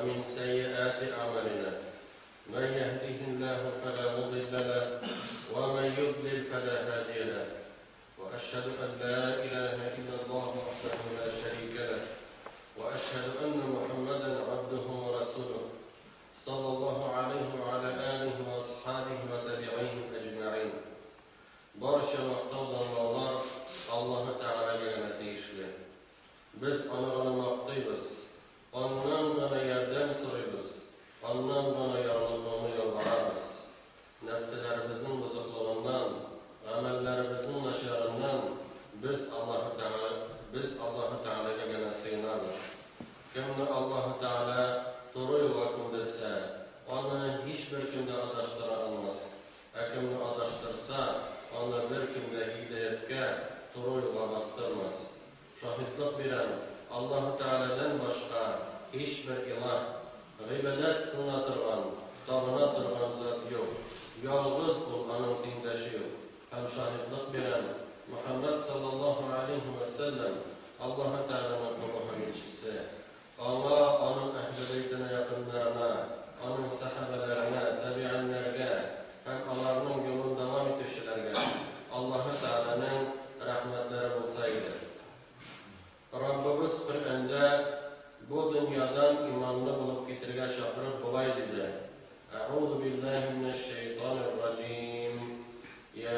ومن سيئات أعمالنا من يهده الله فلا مضل له ومن يضلل فلا هادي له وأشهد أن لا إله إلا الله وحده لا شريك له وأشهد أن محمدا عبده ورسوله صلى الله عليه وعلى آله وأصحابه وتابعيه أجمعين Барча мактау данлаулар Аллаһы Тәгаләгә генә тиешле. Без Аны гына мактыйбыз, Аннан гына ярдәм сорыйбыз, Аннан гына ярлыкауны ялварабыз. Нәфселәребезнең бозыклыгыннан, гамәлләребезнең начарыннан без Аллаһы Тәгалә без Аллаһы Тәгаләгә генә сыенабыз. Кемне Аллаһы Тәгалә туры юлга күндерсә, аны һичбер кем дә адаштыра алмас. Ә кемне адаштырса, аны беркем дә һидаятькә, туры юлга бастырмас. Шаһитлык бирәм, Аллаһы Тәгаләдән башка һичбер илаһ, гыйбадәт кылына торган, табына торган зат юк, ялгыз Ул, Аның тиңдәше юк. Һәм шаһитлык бирәм, Мөхәммәд саллаллаһу галәйһи вә сәлләм, Аллаһы Тәгаләнең колы һәм илчесе. Аңа, аның Әһле бәйтенә якыннарына, аның сәхабәләренә, табигыйннәргә һәм аларның юлын дәвам итүчеләргә Аллаһы Тәгаләнең рәхмәтләре булса иде. Раббыбыз Коръәндә бу дөньядан иманлы булып китергә чакырып болай диде, Әгъузу биллаһи минәш шәйтанир раҗим. Йә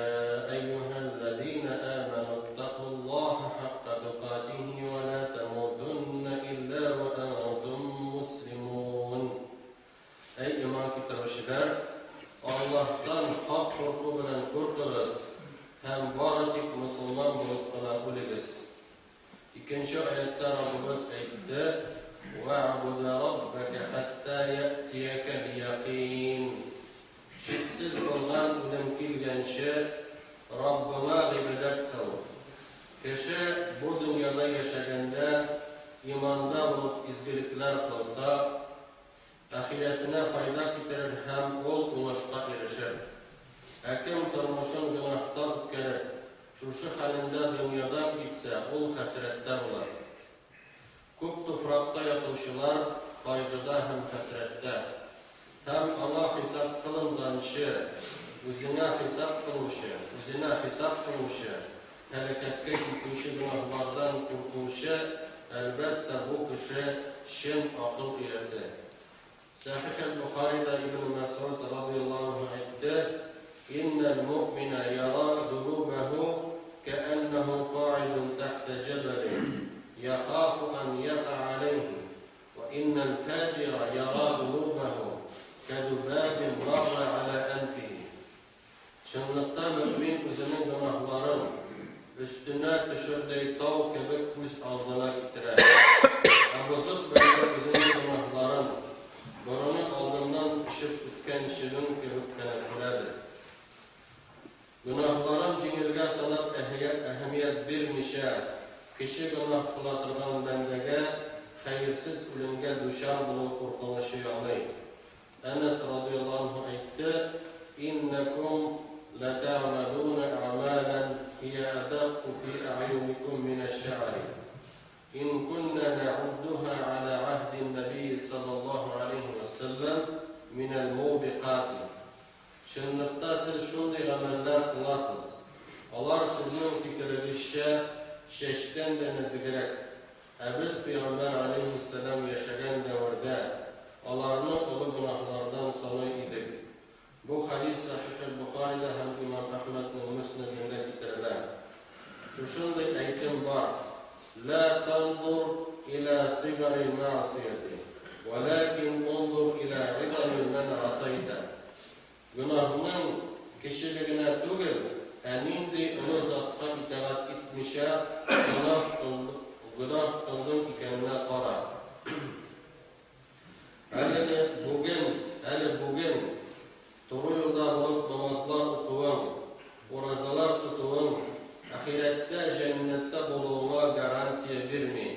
әййүһәлләзинә әмәнүттакуллаһа хакка тукатиһи вә лә тәмутуннә илля вә әнтум муслимун. Әй иман китерүчеләр, Аллаһтан хак курку белән куркыгыз һәм бары тик мосылман булып кына үлегез. Икенче аятьтә Раббыбыз әйтте, Вәгъбуд раббәкә хәттә йәътиякәл-якыйн. Шиксез булган үлем килгәнче, Раббыңа гыйбадәт кыл. Кеше бу дөньяда яшәгәндә иманда булып изгелекләр кылса, ахирәтенә файда китерер һәм ул уңышка ирешер. Ә кем тормышын гөнаһта үткәреп, шушы хәлендә дөньядан китсә, ул хәсрәттә булыр. Күп туфракта ятучылар кайгыда һәм хәсрәттә. Һәм аңа хисап кылынганчы, үзеңә хисап кылучы, үзенә хисап кылучы, һәлакәткә китүче гөнаһлардан куркучы, әлбәттә, бу кеше чын акыл иясе. Сәхих әл-Бохарида Ибн Мәсгуд радыяллаһу анһу әйтте, Иннәл муъминә яра зунубәһу кәәннәһу каидун тәхтә җәбәлин яхафу ан якаа аләйһи, вә иннәл фаҗира яра зунубәһу кәзубабин марра галә әнфиһи. Чынлыкта мөэмин үзенең гөнаһларын, өстенә төшердәй тау кебек күз алдына китерә. Ә бозык бәндә үзенең гөнаһларын, борыны алдыннан очып үткән чебен кебек кенә күрәдер. Гөнаһларын җиңелгә санап әһәмият бирмичә, кече гөнаһ кыла торган бәндәгә хәерсез үлемгә дучар булу куркынычы яный. Әнәс радыяллаһу анһу әйтте, Иннәкүм ләтәгъмәлүнә әгъмалән һия әдәкку фи әгъюникүм минәш-шәгъри. Ин куннә нәгуддуһа галә гәһдин нәбийи саллаллаһу галәйһи вә сәлләм минәл-мубикати. Чынлыкта сез шундый гамәлләр кыласыз, алар сезнең фикерегезчә чәчтән дә нәзегрәк. Ә без пәйгамбәр галәйһиссәлам яшәгән дәвердә аларны олы гөнаһлардан саный идек. Бу хәдис Сахих әл-Бохарида һәм имам Әхмәднең Мөснәдендә китерелә. Шушындый әйтем бар, Лә тандур илә сигарил мәгъсияти, вәләкин ундур илә гыйзами мән гасайтә. Гөнаһның кечелегенә түгел, ә нинди олы затка итагать итмичә гөнаһ гөнаһ кылдың икәненә кара. Әле бүген, әле бүген туры юлда булып намазлар укуың, уразалар тотуың ахирәттә җәннәттә булуыңа гарантия бирми.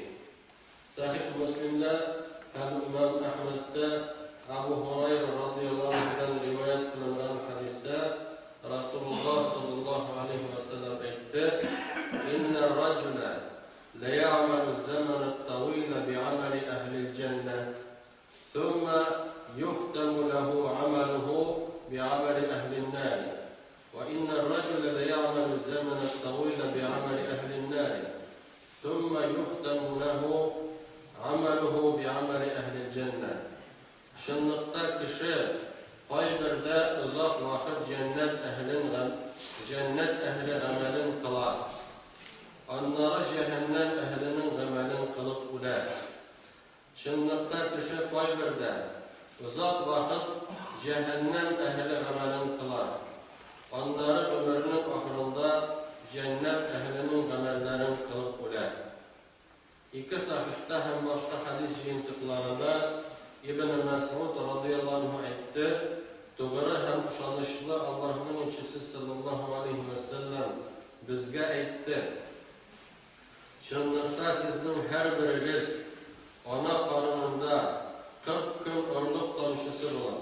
Сахих Мөслимдә һәм имам Әхмәдтә Әбу Һурайра радыяллаһу анһудан риваять кылынган хәдистә Расулуллаһ саллаллаһу галәйһи вә сәлләм әйтте, Иннә р-раҗуля ләйәгъмәлү з-зәмәнә т-тавила би'амәли әһлил җәннә. ثم يختم له عمله بعمل أهل النار وإن الرجل ليعمل الزمن الطويل بعمل أهل النار ثم يختم له عمله بعمل أهل الجنة Чынлыкта кеше кайбердә озак вакыт җәннәт әһелен җәннәт әһеле гамәлен кыла. Аннары җәһәннәм әһеленең гамәлен кылып үлә. Чынлыкта кеше кайбердә озак вакыт җәһәннәм әһеле гамәлен кыла. Аннары гомеренең ахырында җәннәт әһеленең гамәлләрен кылып үлә. Ике сахихта һәм башка хәдис җыентыкларында Ибн Мәсгуд радыяллаһу анһу әйтте, Тугры һәм ышанычлы Аллаһның илчесе саллаллаһу галәйһи вә сәлләм безгә әйтте, Чынлыкта сезнең һәрберегез ана карынында 40 көн орлык тамчысы була,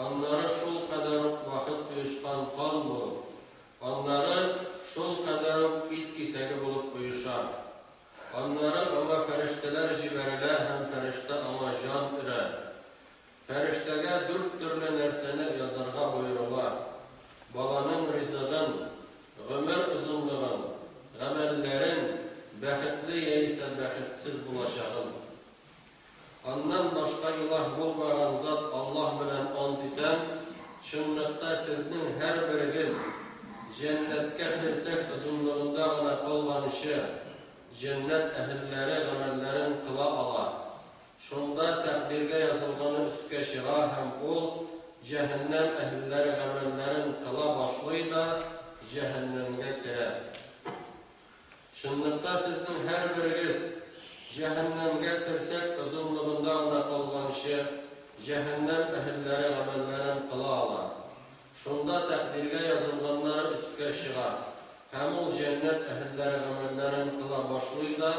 аннары шулкадәр үк вакыт оешкан кан булып, аннары шулкадәр үк ит кисәге булып оеша. Аннары аңа фәрештәләр җибәрелә һәм фәрештә аңа җан өрә. Фәрештәгә дүрт төрле нәрсәне язарга боерыла, баланың ризыгын, гомер озынлыгын, гамәлләрен, бәхетле яисә бәхетсез булачагын. Аннан башка илаһ булмаган зат Аллаһ белән ант итәм, чынлыкта сезнең һәрберегез җәннәткә терсәк озынлыгында гына калганчы, җәннәт әһелләре гамәлләрен кыла ала. Шунда тәкъдиргә язылганы өскә чыга һәм ул җәһәннәм әһелләре гамәлләрен кыла башлый да җәһәннәмгә керә. Чынлыкта сезнең һәрберегез җәһәннәмгә терсәк озынлыгында гына калганчы, җәһәннәм әһелләре гамәлләрен кыла ала. Шунда тәкъдиргә язылганнары өскә чыга, һәм ул җәннәт әһелләре гамәлләрен кыла башлый да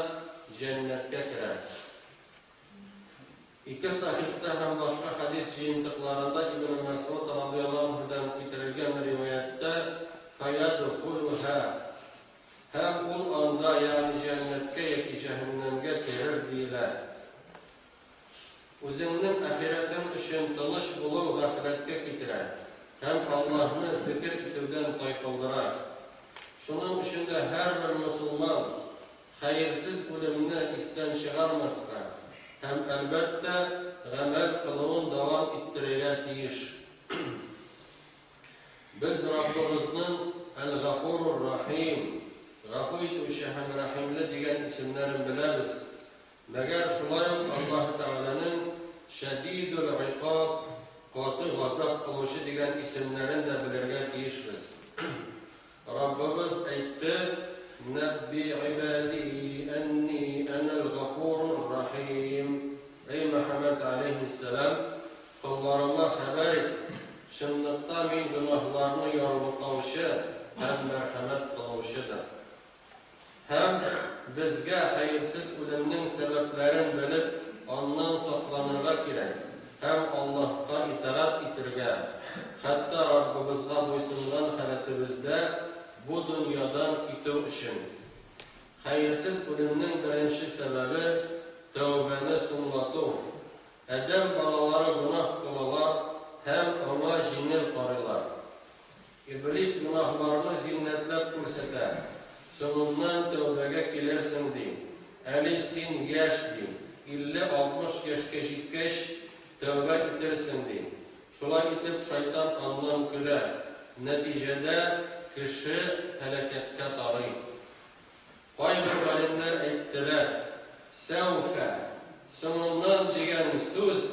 җәннәткә керә. Ике сахихта һәм башка хәдис җыентыкларында Ибн Мәсгуд радыяллаһу анһудан китерелгән риваятьтә, Фәядхулүһә, һәм ул анда, ягъни җәннәткә яки җәһәннәмгә керер, диелә. Үзеңнең ахирәтең өчен тыныч булу гафләткә китерә һәм Аллаһны зекер итүдән тайпылдыра. Шуның өчен дә һәрбер мосылман хәерсез үлемне истән чыгармаска һәм, әлбәттә, гамәл кылуын дәвам иттерергә тиеш. Без Раббыбызның Әл-Гафурур-Рахим, Гафу итүче һәм Рәхимле дигән исемнәрен беләбез. Мәгәр шулай ук Аллаһы Тәгаләнең Шәдидул-Гыйкаб, Каты газап кылучы дигән исемнәрен дә белергә тиешбез. Раббыбыз әйтте, Нәбби гыйбади әнни әнәл-гафурур-рахим. Әй Мөхәммәд галәйһиссәлам, колларыма хәбәр ит, чынлыкта мин гөнаһларны ярлыкаучы һәм мәрхәмәт кылучыдыр. Һәм безгә хәерсез үлемнең сәбәпләрен белеп, аннан сакланырга кирәк һәм Аллаһка итагать итергә, хәтта Раббыбызга буйсынган халәтебездә бу дөньядан китү өчен. Хәерсез үлемнең беренче сәбәбе, тәүбәне соңлату. Адәм балалары гөнаһ кылалар һәм аңа җиңел карыйлар. Иблис гөнаһларны зиннәтләп күрсәтә, соңыннан тәүбәгә килерсең, ди. Әле син яшь, ди, 50-60 яшькә җиткәч, тәүбә итерсең, ди. Шулай итеп, шайтан аннан көлә. Нәтиҗәдә, кеше һәлакәткә тарый. Кайбер галимнәр әйттеләр, Сәүфә, соңыннан дигән сүз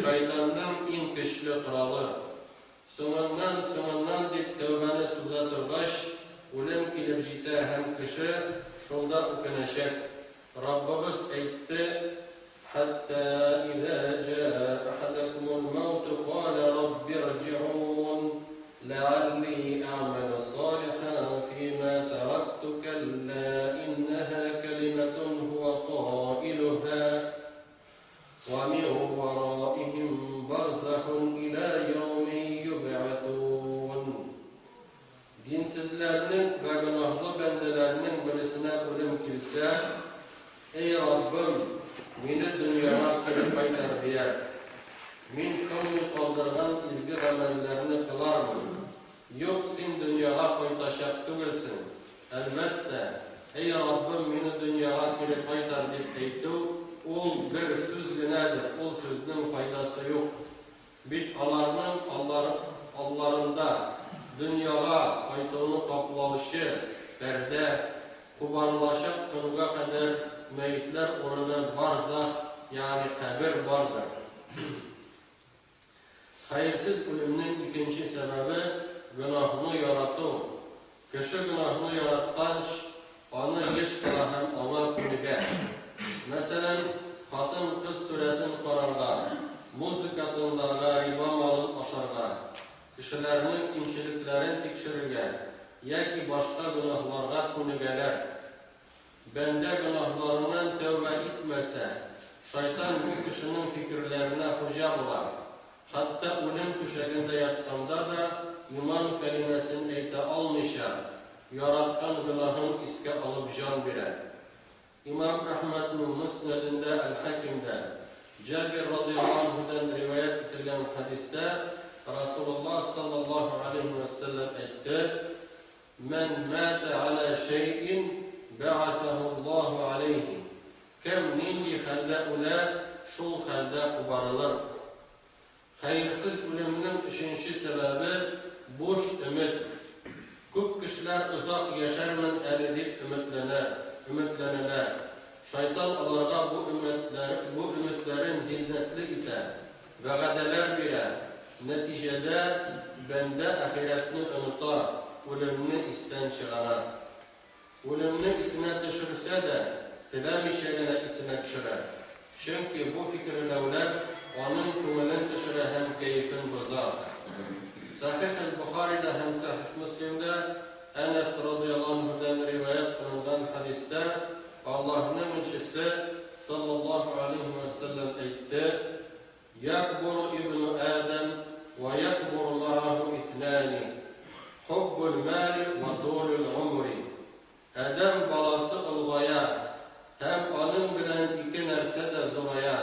шайтанның иң көчле коралы. Соңыннан, соңыннан дип тәүбәне суза торгач, үлем килеп җитә һәм кеше шунда үкенәчәк. Раббыбыз әйтте, Хәтта иза җаа әхәдәкумул мәүтү калә рабби ирҗиун, ләалли әгъмәлү салихан фима тәрәктү кәллә иннәһа кәлимәтун һуә каилүһа. Вә мин вәраихим барзахун илә яуми юбгәсун. Динсезләрнең вә гөнаһлы бәндәләрнең бересенә үлем килсә, Әй Раббым, мине дөньяга кире кайтар, дияр. Мин кылмый калдырган изге гамәлләрне кылармын. Юк, син дөньяга кайтачак түгелсең. Әлбәттә, Әй Раббым, мине дөньяга кире кайтар дип әйтү, ул бер сүз генәдер, ул сүзнең файдасы юк. Бит аларның алларында дөньяга кайтуны каплаучы пәрдә кубарылачак көнгә кадәр мәетләр урыны барзах, ягъни кабер бардыр. Хәерсез үлемнең икенче сәбәбе, гөнаһны ярату. Кеше гөнаһны яраткач, аны еш кыла һәм аңа күнегә. Мәсәлән, хатын-кыз сурәтен карарга, музыка тыңларга, риба малын ашарга, кешеләрнең кимчелекләрен тикшерергә яки башка гөнаһларга күнегәләр. Бәндә гөнаһларыннан тәүбә итмәсә, шайтан бу кешенең фикерләренә хуҗа була. Хәтта үлем түшәгендә ятканда да иман кәлимәсен әйтә алмыйча, яраткан гөнаһын искә алып җан бирә. Имам Әхмәднең Мөснәдендә, Әл-Хакимдә, Җабир радыяллаһу анһудан риваять ителгән хәдистә Расулуллаһ саллаллаһу алейһи вә сәлләм әйтте, Мән мәтә галә шәйин бәгасәһуллаһу галәйһи, Кем нинди хәлдә үлә, шул хәлдә кубарылыр. Хәерсез үлемнең өченче сәбәбе, буш өмет. Күп кешеләр озак яшәрмен әле дип өметләнә, өметләнәләр. Шайтан аларга бу өметләр, бу өметләрен зиннәтле итә, вәгадәләр бирә. Нәтиҗәдә, бәндә ахирәтне оныта, үлемне истән чыгара. Үлемне исенә төшерсә дә, теләмичә генә исенә төшерә. Чөнки бу фикерләүләр аның күңелен төшерә һәм кәефен боза. Сахих әл-Бохарида һәм Сахих Мөслимдә Әнәс радыяллаһу анһудан риваять кылынган хәдистә Аллаһның илчесе саллаллаһу алейһи вә сәлләм әйтте, Якбуру ибну Адәм вә якбуру мааху итнани, хуббул мали вә тулул гумри. Адәм баласы олгая, һәм аның белән ике нәрсә дә зурая,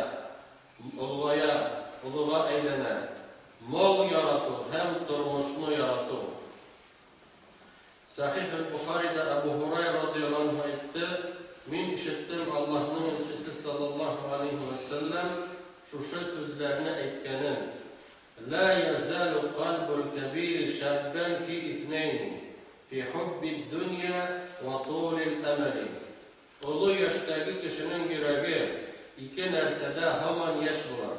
олгая, олыга әйләнә, мал ярату һәм тормышны ярату. Сахих әл-Бохарида Әбу Һурайра радыяллаһу анһу әйтте, Мин ишеттем Аллаһның илчесе саллаллаһу галәйһи вә сәлләм шушы сүзләрне әйткәнен, Ла язалу кальбул кәбири шаббан фи итнәйни, фи хуббид-дунья вә тулил әмәли. Олы яшьтәге кешенең йөрәге ике нәрсәдә һаман яшь була,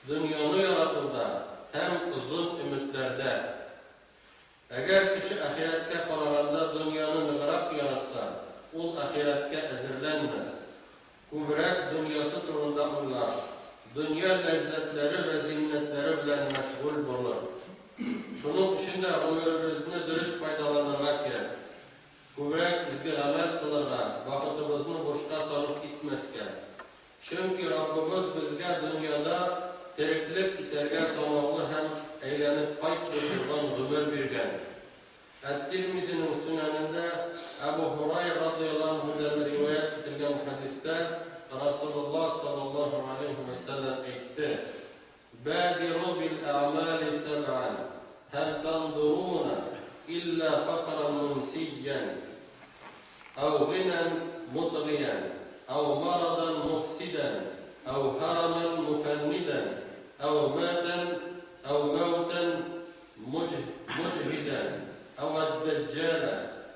дөньяны яратуда һәм озын өметләрдә. Әгәр кеше ахирәткә караганда дөньяны ныграк яратса, ул ахирәткә әзерләнмәс. Күбрәк дөньясы турында уйлар, дөнья ләззәтләре вә зиннәтләре белән мәшгуль булыр. Шуның өчен дә гомеребезне дөрес файдаланырга кирәк. Күбрәк изге гамәл кылырга, вакытыбызны бушка сарыф итмәскә. Чөнки Раббыбыз безгә дөньяда тереклек итәргә санаулы һәм әйләнеп кайтмый торган гомер биргән. Әт-Тирмизинең Сөнәнендә Әбу Һурайра радыяллаһу анһудан риваять ителгән хәдистә Расулуллаһ саллаллаһу галәйһи вә сәлләм әйтте, Бадиру бил әгъмали сәб'ан, һәл тандуруна илля факран мунсийян, әү гинан мутгиян, әү марадан муфсидан, әү һараман муфәннидан, әү матан, әү мәүтән муҗһизән, әү әд-дәҗҗалә,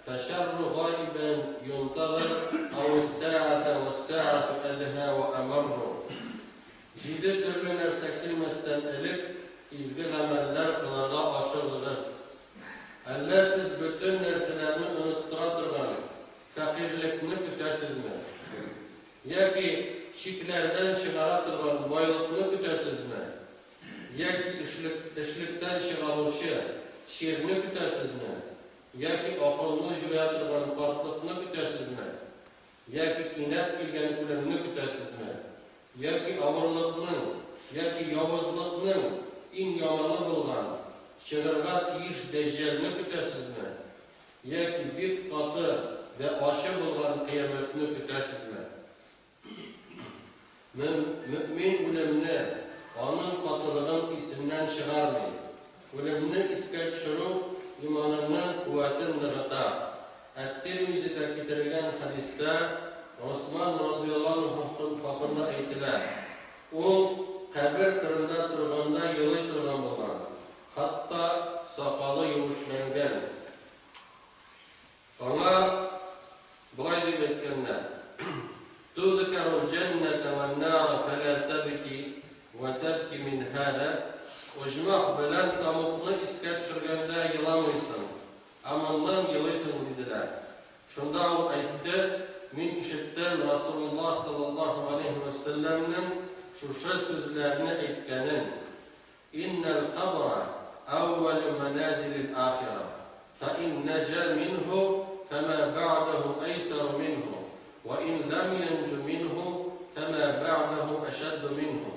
фәшәрру гаибән юнтазар, әү әс-сәгатә вәс-сәгатү әдһә вә әмәрру. Җиде төрле нәрсә килмәстән элек изге гамәлләр кылырга ашыгыгыз. Әллә сез бөтен нәрсәләрне оныттыра торган фәкыйрьлекне көтәсезме? Яки чикләрдән чыгара торган байлыкны көтәсезме? Яки эшлектән чыгаручы чирне көтәсезме? Яки акылны җуя торган картлыкны көтәсезме? Яки кинәт килгән үлемне көтәсезме? Яки авырлыкның, яки явызлыкның иң яманы булган, чыгырга тиеш Дәҗҗалне көтәсезме? Яки бик каты вә ачы булган Кыямәтне көтәсезме? Мөэмин үлемне, аның катылыгын исеннән чыгармый. Үлемне искә төшерү иманыңның куәтен ныгыта. Әт-Тирмизидә китерелгән хәдистә Госман радыяллаһу анһу хакында әйтелә, Ул кабер кырында торганда елый торган булган, хәтта сакалы юешләнгән. Аңа болай дип әйткәннәр, Тузкарул җәннәтә вән-нара фәлә тәбки вә тәбки мин һәзә, Оҗмах белән тәмугны искә төшергәндә еламыйсың, ә моннан елыйсың, диделәр. Шунда ул әйтте, Мин ишеттем Расулуллаһ саллаллаһу галәйһи вә сәлләмнең шушы сүзләрне әйткәнен, Иннәл кабра әүвәлү мәназилил ахира, фә ин нәҗә минһу фәмә бәгъдәһу әйсәру минһу, вә ин ләм йәнҗү минһу фәмә бәгъдәһу әшәдду минһу.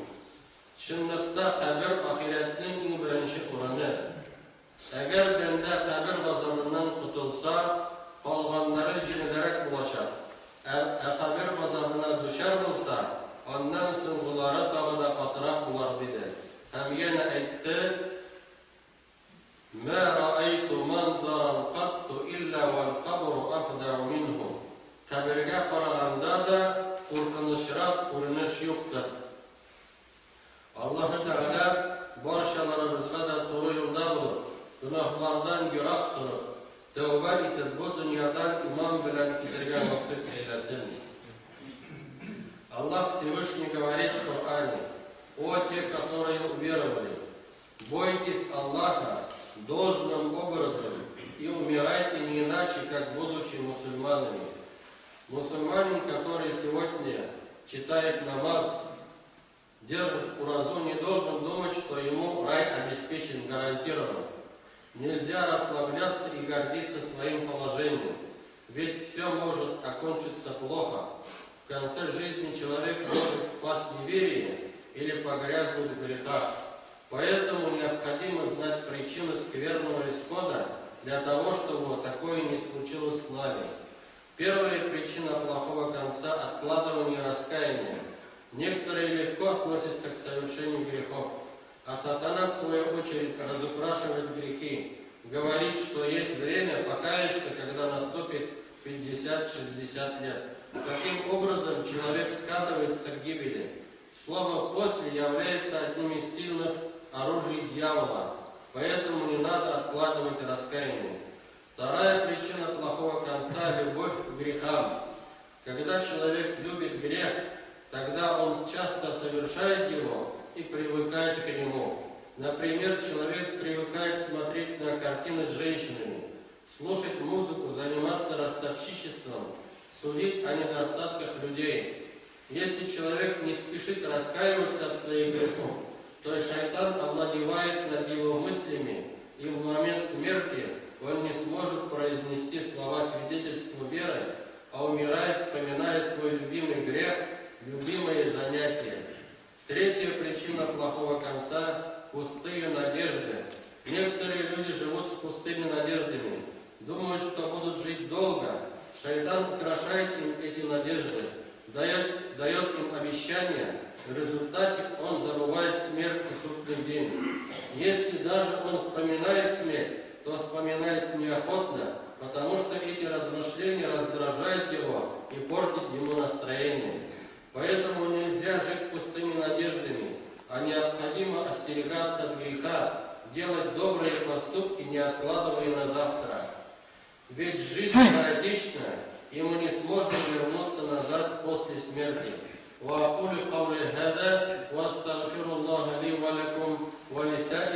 Чынлыкта кабер ахирәтнең иң беренче урыны. Әгәр бәндә кабер газабыннан котылса, калганнары җиңелрәк булачак. Ә ә кабер газабына дучар булса, аннан соңгылары тагы да катырак булар, диде. Һәм янә әйтте, Мә раәйту манзаран катту илля вәл кабру афдау минһу. Кабергә караганда да куркынычрак күренеш юктыр. Аллаһы Тәгалә барчаларыбызга да туры юлда булып, гөнаһлардан ерак торып, тәүбә итеп бу дөньядан иман белән китергә насыйп әйләсен. Аллах Всевышний говорит в Коране, О те, которые уверовали, бойтесь Аллаха должным образом и умирайте не иначе, как будучи мусульманами. Мусульманин, который сегодня читает намаз, держит уразу, не должен думать, что ему рай обеспечен, гарантирован. Нельзя расслабляться и гордиться своим положением, ведь все может окончиться плохо. В конце жизни человек может впасть в неверие или погрязнуть в грехах. Поэтому необходимо знать причины скверного исхода для того, чтобы такое не случилось с нами. Первая причина плохого конца – откладывание раскаяния. Некоторые легко относятся к совершению грехов, а сатана, в свою очередь, разукрашивает грехи, говорит, что есть время, покаешься, когда наступит 50-60 лет. Таким образом, человек скатывается к гибели. Слово «после» является одним из сильных оружий дьявола, поэтому не надо откладывать раскаяние. Вторая причина плохого конца – любовь к грехам. Когда человек любит грех, тогда он часто совершает его и привыкает к нему. Например, человек привыкает смотреть на картины с женщинами, слушать музыку, заниматься ростовщичеством, судить о недостатках людей. Если человек не спешит раскаиваться от своих грехов, то шайтан овладевает над его мыслями, и в момент смерти он не сможет произнести слова свидетельства веры, а умирает, вспоминая свой любимый грех, любимое занятие. Третья причина плохого конца – пустые надежды. Некоторые люди живут с пустыми надеждами, думают, что будут жить долго. Шайтан украшает им эти надежды, дает, дает им обещания, в результате он забывает смерть и судный день. Если даже он вспоминает смерть, то вспоминает неохотно, потому что эти размышления раздражают его и портят ему настроение. Поэтому нельзя жить пустыми надеждами, а необходимо остерегаться от греха, делать добрые поступки, не откладывая на завтра. Ведь жизнь скоротечна, и мы не сможем вернуться назад после смерти. وأقول قولي هذا وأستغفر الله لي ولكم ولسائر